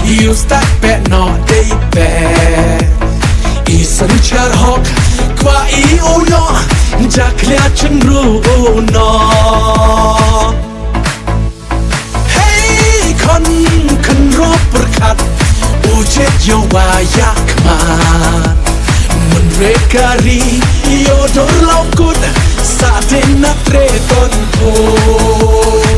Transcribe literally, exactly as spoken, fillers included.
Yu stat pet no dei pet. I synchar hok kwa i u no. Jaklia chynru u no. Hei khon khynro pyrkhat. U jet yo wa yak ma. Mynre kari yo dor lau kut. Sa den na tre ton ko.